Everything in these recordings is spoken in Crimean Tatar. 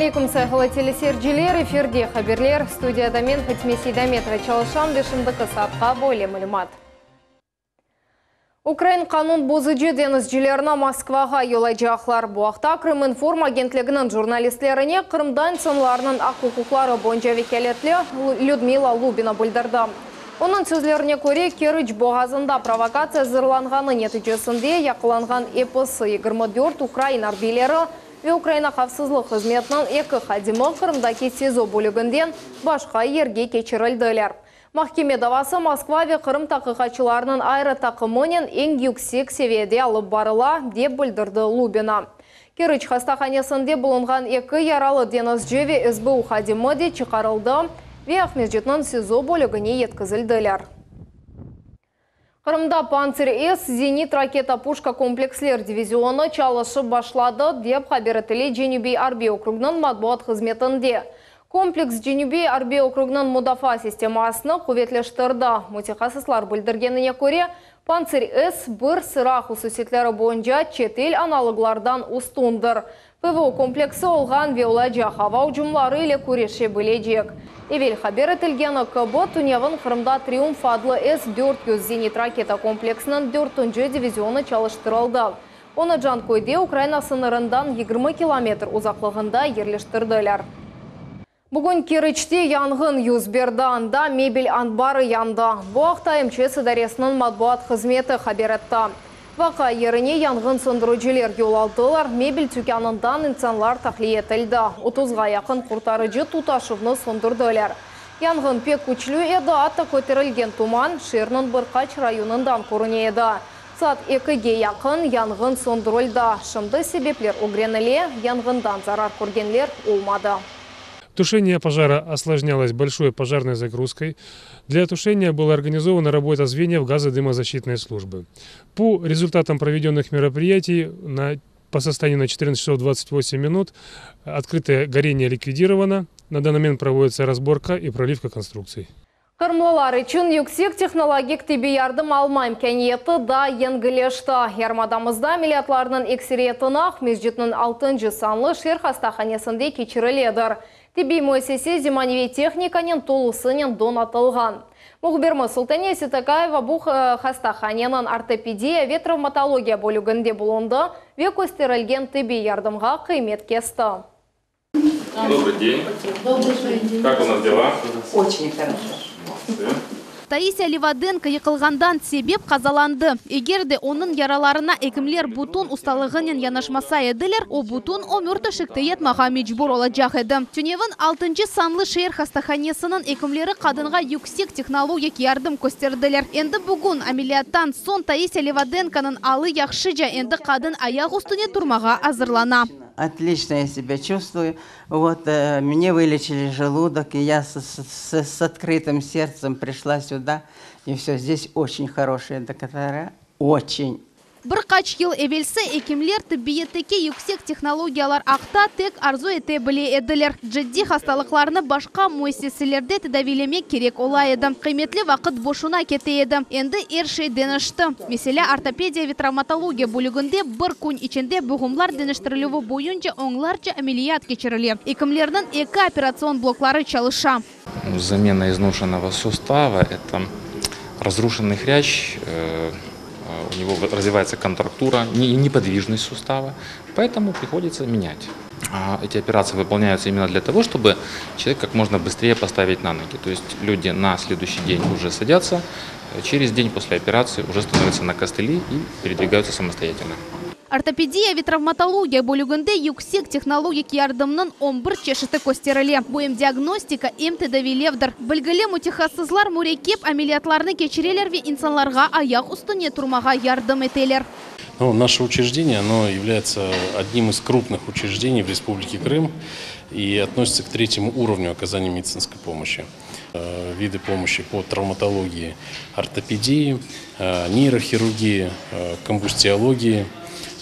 Aleyküm, sayğılı teleseyirciler, efirde haberler, studiyada men, Fatime Seydametova, çalışam ve şimdiki saatqa böyle malümat. Ukrain qanun bozucı deñizcilerni Moskvağa yollaycaqlar. Bu aqta Krıminform agentliginiñ jurnalistlerine Qırımda insanlarnıñ aq-uquqları boyunca vekâletli Lüdmila Lubina bildirdi. Onıñ sözlerine köre, Keriç boğazında provokatsiya azırlanğanı neticesinde yaqalanğan episi 24 ukrain arbiyleri ve Ukraina havfsızlıq hızmetiniñ eki hadimi Qırımdaki SİZO bölüginden başqa yerge keçirildiler. Mahkeme davası Moskva ve Qırım taqiqatçılarınıñ ayrı taqımınen eñ yüksek seviyede alıp barıla, dep bildirdi Lubina. Keriç hastahanesinde bulunğan eki yaralı deñizci ve SBU hadimi de çıqarıldı ve Aqmescitniñ SİZO bölügine yetkizildiler. Qırımda Pantsir-S zenit raketa-puşka kompleksler divizionı çalışıp başladı, dep haber etile Cenübiy arbiy okrugnıñ matbuat hızmetinde. Kompleks Cenübiy arbiy okrugnıñ mudafaa sistemasını quvetleştirdi. Mütehassıslar bildirgenine köre, Pantsir-S bir sıra hususiyetleri boyunca çetel analoglardan üstündir. PVO kompleksi olğan ve olacaq ava ucumları ile küreşe bilecek. Evel haber etilgeni kibi, tünevin Qırımda Triumf adlı S-400 zenit raketa kompleksiniñ dörtünci divizionı çalıştırıldı. Onı Canköyde Ukraina sıñırından 20 kilometr uzaqlığında yerleştirdiler. Bugün Keriçte yanğın yüz berdi, anda mebel anbarı yandı. Bu aqta MÇS idaresiniñ matbuat hızmeti haber etti. Vaqia yerine yanğın söndüriciler yol aldılar, mebel tükânından insanlar tahliye etildi, 30-ğa yaqın qurtarıcı tutaşuvnı söndürdiler. Yanğın pek küçlü edi, atta köterilgen tuman şeerniñ bir qaç rayonından körüne edi. Saat ekige yaqın yanğın söndürildi. Şimdi sebepler ögrenile, yanğından zarar körgenler olmadı. Тушение пожара осложнялось большой пожарной загрузкой. Для тушения была организована работа звеньев газодымозащитной службы. По результатам проведенных мероприятий по состоянию на 14 часов 28 минут открытое горение ликвидировано. На данный момент проводится разборка и проливка конструкций. Qırımlılar içün yüksek tehnologik tibbiy yardım alma imkâniyeti daa yengilleşti. Yarımadamızda ameliyatlarnıñ ekseriyetini Aqmescitniñ altıncı sanlı şeer hastahanesinde keçiriledir. Tibbiy müessise zemaneviy tehnikanen tolusınen donatılğan. Mühbirimiz Sultaniye Seytakayeva bu hastahaneniñ ortopediya ve travmatologiya bölüginde bulundı ve kösterilgen tibbiy yardımğa qıymet kesti. Добрый день. Добрый день. Как у нас дела? Очень хорошо. Taisiya Livadenko yıqılğandan sebep qazalandı. Eger de onıñ yaralarına ekimler bütün ustalığınen yanaşmasa ediler, o bütün ömür töşekte yatmağa mecbur olacaq edi. Tünevin altıncı sanlı şeer hastahanesiniñ ekimleri qadınğa yüksek tehnologik yardım kösterdiler. Endi bugün, ameliyattan soñ, Taisiya Livadenkonıñ alı yahşıca, endi qadın ayaq üstüne turmağa azırlana. Отлично я себя чувствую. Вот мне вылечили желудок, и я с открытым сердцем пришла сюда. И все, здесь очень хорошие доктора, очень. Bir qaç yıl evelsi ekimler tibbiyetteki yüksek tehnologiyalar aqta tek arzu ete bile ediler. Ciddiy hastalıqlarnı başqa müessiselerde tedaviylemek kerek ola edi. Qıymetli vaqıt boşuna kete edi. Endi er şey deñişti. Meselâ, ortopediya ve travmatologiya bölüginde bir kün içinde buğumlar deñiştirilüvi boyunca onlarca ameliyat keçirile. Ekimlerniñ eki operatsion blokları çalışa. Замена изношенного сустава – это разрушенный хрящ, у него развивается контрактура, неподвижность сустава, поэтому приходится менять. Эти операции выполняются именно для того, чтобы человека как можно быстрее поставить на ноги. То есть люди на следующий день уже садятся, через день после операции уже становятся на костыли и передвигаются самостоятельно. Ortopediya ve travmatologiya bölüginde yüksek tehnologik yardımnıñ 11 çeşiti kösterile. Bu em diagnostika, em tedaviylevdir. Bilgili mütehassıslar mürekkep ameliyatlarnı keçireler ve insanlarğa ayaq üstüne turmağa yardım eteler. Ну, наше учреждение, оно является одним из крупных учреждений в Республике Крым и относится к третьему уровню оказания медицинской помощи. Виды помощи по травматологии, ортопедии, нейрохирургии, комбустиологии.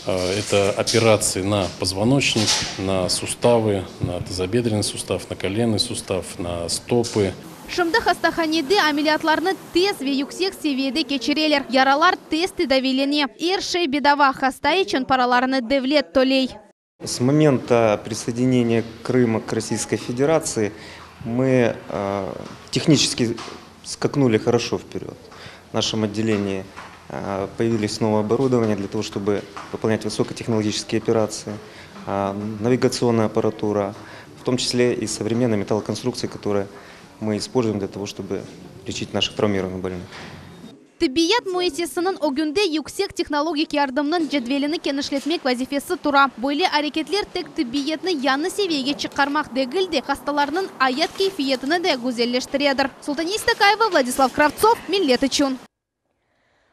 Это операции на позвоночник, на суставы, на тазобедренный сустав, на коленный сустав, на стопы. Şimdi hastahanede ameliyatlarnı tez ve yüksek seviyede keçireler. Yaralar tez tedaviylene. Er şey bedava, hasta içün paralarını devlet töley. С момента присоединения Крыма к Российской Федерации мы технически скакнули хорошо вперед. В нашем отделении появились новое оборудование для того, чтобы выполнять высокотехнологические операции, навигационная аппаратура, в том числе и современные металлоконструкции, которые мы используем для того, чтобы лечить наших травмированных больных. Tibbiyet müessisesiniñ ögünde yüksek tehnologik yardımnıñ cedvelini kenişletmek vazifesi tura. Böyle areketler tek tibbiyetni yañı seviyege çıqarmaq degil de, hastalarnıñ ayat keyfiyetini de güzelleştiredir. Sultaniye Stakayeva, Vladislav Kravtsov, Millet içün.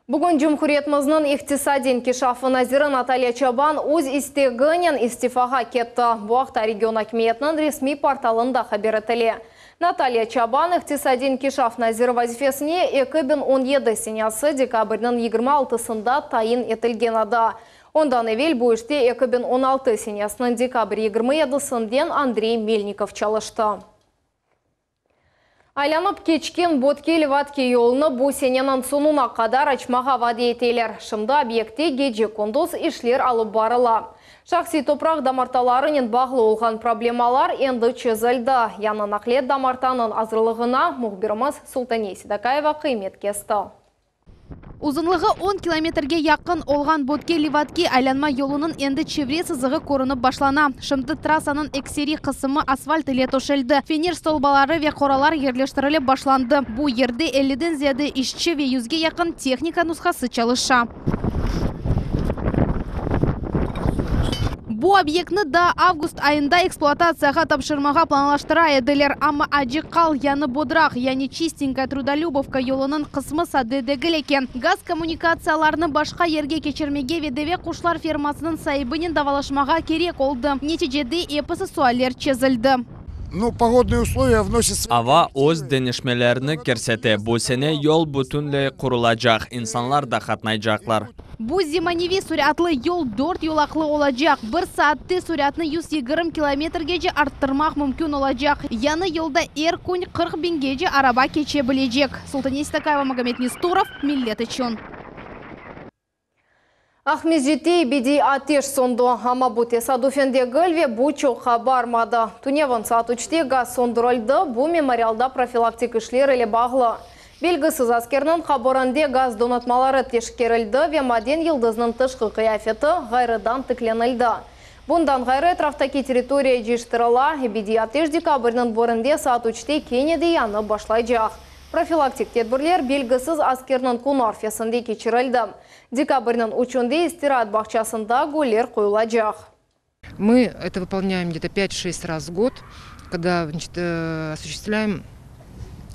Bugün Cumhuriyetimizniñ iqtisadiy inkişafı naziri Natalya Çaban öz isteginen istifağa ketti. Bu aqta region akimiyetiniñ resmiy portalında haber etile. Natalya Çaban iqtisadiy inkişaf naziri vazifesine 2017 senesi dekabrniñ 26-sında tayin etilgen edi. Ondan evel bu işte 2016 senesiniñ dekabr 27-sinden Andrey Melnikov çalıştı. Aylanıp keçken Bötke-Levadki yolunı bu seneniñ soñuna qadar açmağa vade eteler. Şimdi obyektte gece-kündüz işler alıp barıla. Şahsiy topraq damartalarınen bağlı olğan problemalar endi çezildi. Yañı naqliyat damartanıñ azırlığına mühbirimiz Sultaniye Sedakayeva qıymet kesti. Uzunlığı 10 kilometrge yaqın olğan Bötke-Levadki aylanma yolunıñ endi çevre sızığı körünip başlana. Şimdi trassanıñ ekseriy qısmı asfalt ile töşeldi. Fener stolbaları ve qoralar yerleştirilip başlandı. Bu yerde 50-den ziyade işçi ve 100-ge yaqın tehnika nushası çalışa. Bu obyektni daa avgust ayında ekspluatatsiyağa tapşırmağa planlaştıra ediler. Amma Acı Qal, Yañı Bodraq, yani Çistenkaya Trudolübovka yolunıñ qısmı sade degil eken. Gaz kommunikatsiyalarını başqa yerge keçirmege ve deve quşlar fermasınıñ saibinen davalaşmağa kerek oldı. Neticede episi sualler çezildi. Ну, погодные условия вносят Ava öz deñişmelerini kirsete. Bu sene yol bütünley qurulacaq, insanlar da qatnaycaqlar. Bu zemaneviy süratlı yol dört yolaqlı olacaq. Bir saatte süratnı 120 kilometrgece arttırmaq mümkün olacaq. Yañı yolda er kün 40 biñgece araba keçe bilecek. Sultaniye Stakayeva, Magomed Nestorov, Millet içün. Aqmescitte ebediy ateş söndi. Amma bu tesadufen degil ve bu çoqqa barmadı. Tünevin saat 3-te gaz söndürildi. Bu memorialda profilaktik işler ile bağlı. Belgisiz askerniñ qabirinde gaz donatmaları teşkerildi ve maden yıldızınıñ tışqı qıyafeti ğayrıdan tiklenildi. Bundan ğayrı etraftaki territoriya cıyıştırıla. Ebediy ateş dekabrniñ birinde saat 3-te kene de yanıp başlaycaq. Profilaktik tedbirler belgisiz askerniñ künü arfesinde keçirildi. Dekabrniñ üçünde istiraat bağçasında güller qoyulacaq. Мы это выполняем где-то 5-6 раз в год, когда, значит, осуществляем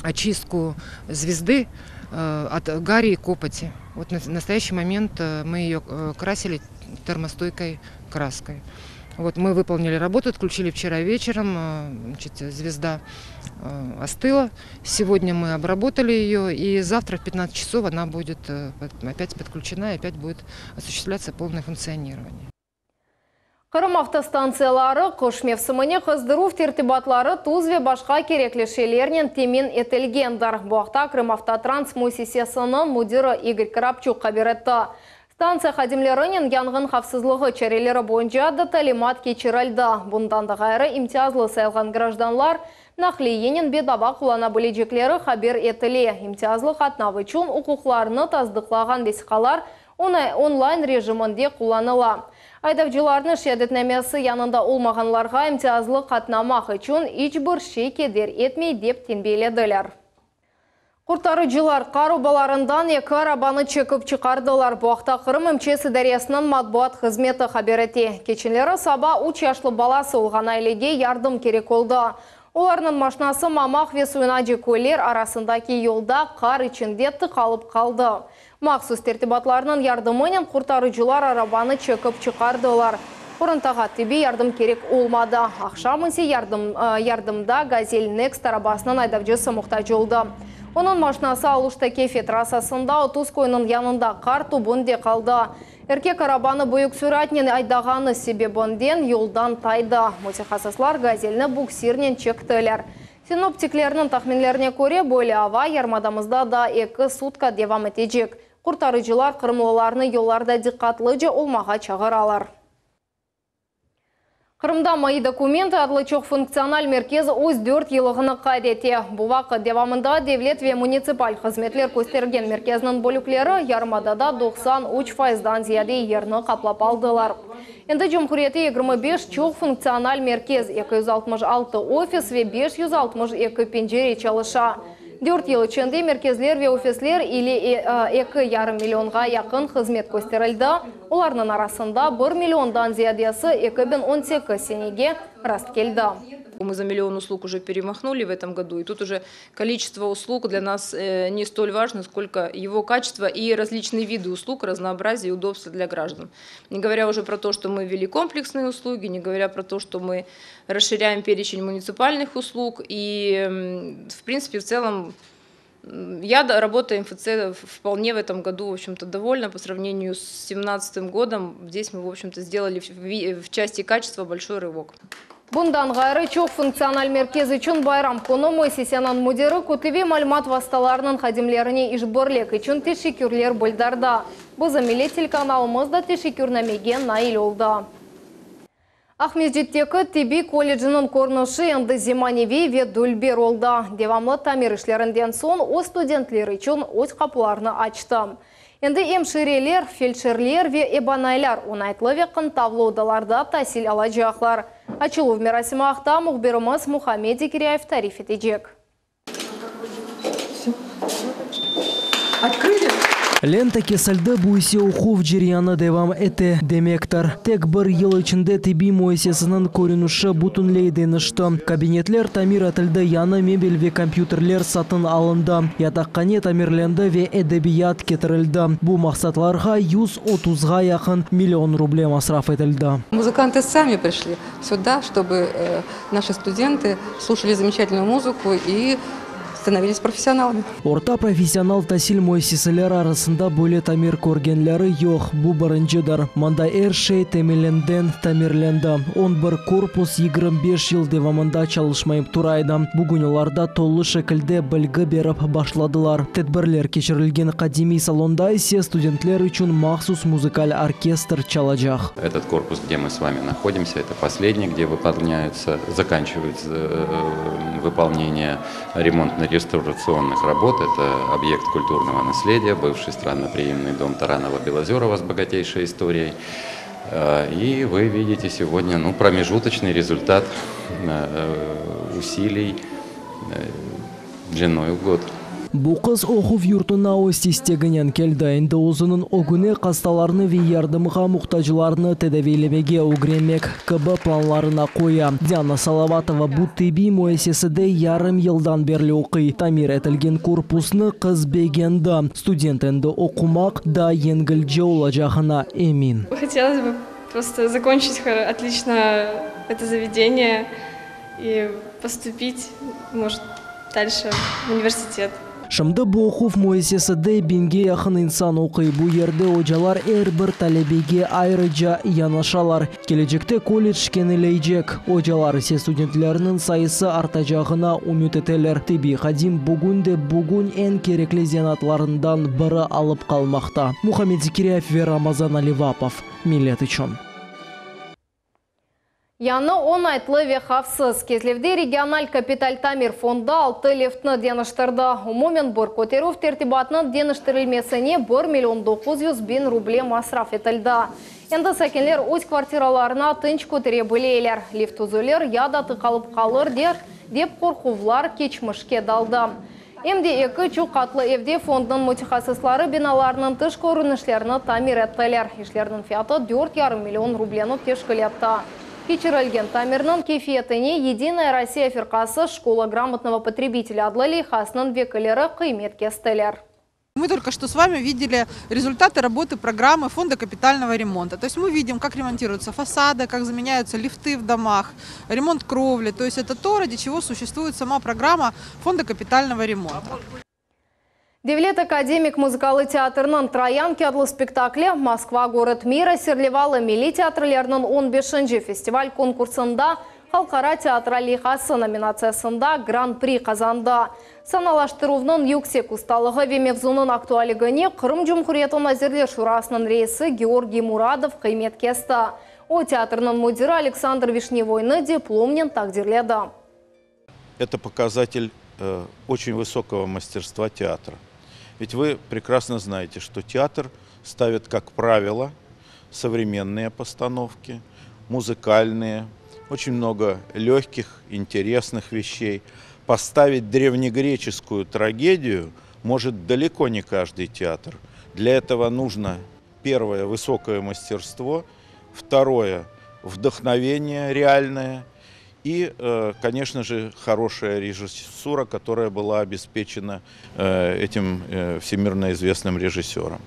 очистку звезды от гари и копоти. Вот на настоящий момент мы ее красили термостойкой краской. Вот мы выполнили работу, отключили вчера вечером, значит, звезда остыла. Сегодня мы обработали ее, и завтра в 15 часов она будет опять подключена и опять будет осуществляться полное функционирование. Qırım avtostantsiyaları qış mevsimine qızdıruv tertibatları tuz ve başqa kerekli şeylernen temin etilgendir. Bu aqta Krımavtotrans müessisesiniñ müdiri İgor Karapçuk haber etti. Stantsiya hadimlerinen yanğın havfsızlığı çareleri boyunca da talimat keçirildi. Bundan da ğayrı imtiyazlı sayılğan grajdanlar naqliyenen bedava qullana bilecekleri haber etile. İmtiyazlı qatnav içün uquqlarını tasdıqlağan vesiqalar onlayn rejiminde qullanıla. Aydavcılarnıñ şeadetnamesi yanında olmağanlarğa imtiyazlı qatnamaq içün iç bir şey keder etmey dep tenbiyelediler. Qurtarıcılar qar obalarından eki arabanı çekip çıqardılar. Bu aqta Qırım MÇS idaresiniñ matbuat hızmeti haber ete. Keçenleri saba 3 yaşlı balası olğan ailege yardım kerek oldı. Olarnıñ maşinası Mamaq ve Suyunacı köyler arasındaki yolda qar içinde tıqalıp qaldı. Mahsus tertibatlarnıñ yardımınen qurtarıcılar arabanı çekip çıqardılar. Qorantağa tibbiy yardım kerek olmadı. Aqşam ise yardım, yardımda Gazel Next arabasınıñ aydavcısı muhtac oldı. Onıñ maşinası Aluşta Kefe trassasında 30 köyniñ yanında qar tübünde qaldı. Erkek arabanı büyük süratnen aydağanı sebebinden yoldan taydı. Mütehassıslar Gazelni buksirnen çektiler. Sinoptiklerniñ tahminlerine köre, böyle ava yarımadamızda da eki sutka devam etecek. Qurtarıcılar qırımlılarnı yollarda diqqatlıca olmağa çağıralar. Qırımda Moi dokumentı adlı çoqfunksional merkez öz dört yıllığını qayd ete. Bu vaqıt devamında devlet ve munitsipal hızmetler köstergen merkezniñ bölükleri yarımadada 93 fayızdan ziyade yerni qaplap aldılar. Endi cumhuriyette 25 çoqfunksional merkez, 266 ofis ve 562 pencere çalışa. Dört yıl içinde merkezler ve ofisler ile eki yarım millionğa yaqın hızmet kösterildi, olarnıñ arasında bir milliondan ziyadesi 2018 senege rast keldi. Мы за миллион услуг уже перемахнули в этом году, и тут уже количество услуг для нас не столь важно, сколько его качество и различные виды услуг, разнообразие и удобства для граждан. Не говоря уже про то, что мы ввели комплексные услуги, не говоря про то, что мы расширяем перечень муниципальных услуг, и в принципе в целом я работой МФЦ вполне в этом году, в общем-то, довольна. По сравнению с 2017 годом здесь мы, в общем-то, сделали в части качества большой рывок. Bundan ğayrı çoqfunksional merkez içün bayram künü müessiseniñ müdiri kütleviy malümat vastalarınıñ hadimlerine işbirlik içün teşekkürler bildirdi. Bizim Millet telekanalımız da teşekkürnamege nail oldı. Aqmescitteki tibbiy kolleciniñ körünişi endi zemaneviy ve dülber oldı. Devamlı tamir işlerinden soñ o studentler içün öz qapularını açtı. Endi emşireler, feldşerler ve ebanaylar oñaytlı ve qıntavlı odalarda tasil alacaqlar. Açıluv merasimi aqta mühbirimiz Muhammed Zekiryayev tarif etecek. Открыли? Lenta kesildi, bu ise oquv ceryanı devam ete, demektir. Tek bir yıl içinde tibbiy müessiseniñ körünişi bütünley deñişti. Kabinetler tamir etildi, yañı mebel ve kompyuterler satın alındı, yataqhane tamirlendi ve edebiyat ketirildi. Bu maqsatlarğa 130ğa yaqın million ruble masraf etildi. Музыканты сами пришли сюда, чтобы наши студенты слушали замечательную музыку и становились профессионалами. Orta professional tasil müessiseleri arasında böyle tamir körgenleri yoq, bu birincidir. Mında er şey temelinden tamirlendi. 11 korpus 25 yıl devamında çalışmayıp tura edi. Bugün olarda tolu şekilde bilgi berip başladılar. Tedbirler keçirilgen qadimiy salonda ise studentler içün mahsus muzıkal orkestr çalacaq. Этот корпус, где мы с вами находимся, это последний, где выполняются, заканчивается выполнение ремонтно-реставрационных работ. Это объект культурного наследия, бывший странноприимный дом Таранова-Белозерова с богатейшей историей. И вы видите сегодня ну, промежуточный результат усилий длиной в год. Bu qız oquv yurtuna öz isteginen keldi. Endi özüniñ ögüne hastalarnı ve yardımğa muhtaclarnı tedaviylemege ögrenmek kibi planlarını qoya. Diana Salavatova bu tibbiy müessisede yarım yıldan berli oquy. Tamir etilgen korpusnı qız begendi. Student endi oqumaq daa yengilce olacağına emin. Хотелось бы просто закончить отлично это заведение и поступить, может, дальше в университет. Şimdi bu oquv müessisede biñge yaqın insan oquy. Bu yerde ocalar er bir talebege ayrıca yanaşalar. Kelecekte kollec keñleycek. Ocalar ise studentlerniñ sayısı artacağına ümüt eteler. Tibbiy hadim bugün de bugün eñ kerekli zenaatlarından biri olıp qalmaqta. Muhammed Zekiryayev ve Ramazan Alivapov. Millet içün. Yañı oñaytlı ve havfsız. Kezlevde regional kapital tamir fondu altı liftni deñiştirdi. Umumen bir köterüv tertibatınıñ deñiştirilmesine 1 million 900 biñ ruble masraf etildi. Endi sakinler öz kvartiralarına tınç kötere bileler. Lift üzülir ya da tıqalıp qalır der, dep qorquvlar keçmişke daldı. Em de eki çoq qatlı evde fondnıñ mütehassısları binalarnıñ tış körünişlerini tamir ettiler. İşlerniñ fiyatı 4,5 million rubleni teşkil etti. Keçirilgen tamirniñ keyfiyetine Yedinaya Rossiya firqası «Школа грамотного потребителя» adlı leyhasınıñ vekilleri qıymet kestiler. Мы только что с вами видели результаты работы программы Фонда капитального ремонта. То есть мы видим, как ремонтируются фасады, как заменяются лифты в домах, ремонт кровли. То есть это то, ради чего существует сама программа Фонда капитального ремонта. Devlet akademik muzıkalı teatriniñ «Троянки» adlı spektakli «Москва. Город мира» serlevalı milliy teatrleriniñ 15 festival konkursında Halqara teatral leyhası nominatsiyasında Gran-pri qazandı. Sanalaştıruvnıñ yüksek ustalığı ve mevzunıñ aktualligine Qırım Cumhuriyeti Nazirler Şurasınıñ reisi Georgiy Muradov qıymet kesti. O, teatrniñ müdiri Aleksandr Vişnevoynı diplomnen taqdirledi. Это показатель очень высокого мастерства театра. Ведь вы прекрасно знаете, что театр ставит, как правило, современные постановки, музыкальные, очень много легких, интересных вещей. Поставить древнегреческую трагедию может далеко не каждый театр. Для этого нужно, первое, высокое мастерство, второе, вдохновение реальное и, конечно же, хорошая режиссура, которая была обеспечена этим всемирно известным режиссером.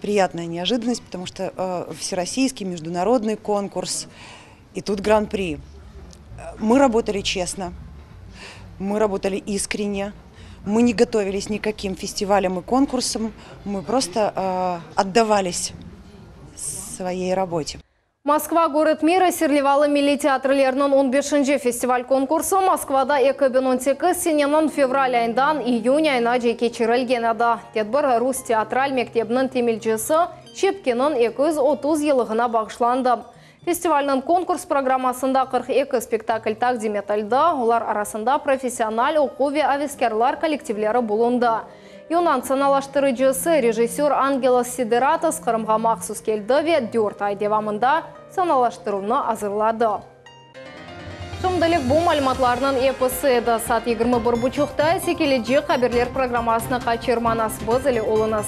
Приятная неожиданность, потому что всероссийский международный конкурс, и тут гран-при. Мы работали честно, мы работали искренне, мы не готовились никаким фестивалям и конкурсам, мы просто отдавались своей работе. Moskva город мира serlevalı milliy teatrleriniñ 15 festival konkursı Moskvada 2018 seneniñ fevral ayından iyün ayınace keçirilgen edi. Tedbir Rus teatral mektebiniñ temelcisi Şçepkinniñ 230 yıllığına bağışlandı. Festivalniñ konkurs programmasında 42 spektakl taqdim etildi. Olar arasında professional, oquv ve aveskârlar kollektivleri bulundı. Yunan sanalaştırıcısı, rejissör Angelos Sideratos Qırımğa mahsus keldi ve 4 ay devamında sanalaştıruvnı azırladı. Şimdilik bu malümatlarnıñ episi edi. Saat 21 buçuqta ise kelecek haberler programmasını qaçırmañız. Biz ile oluñız.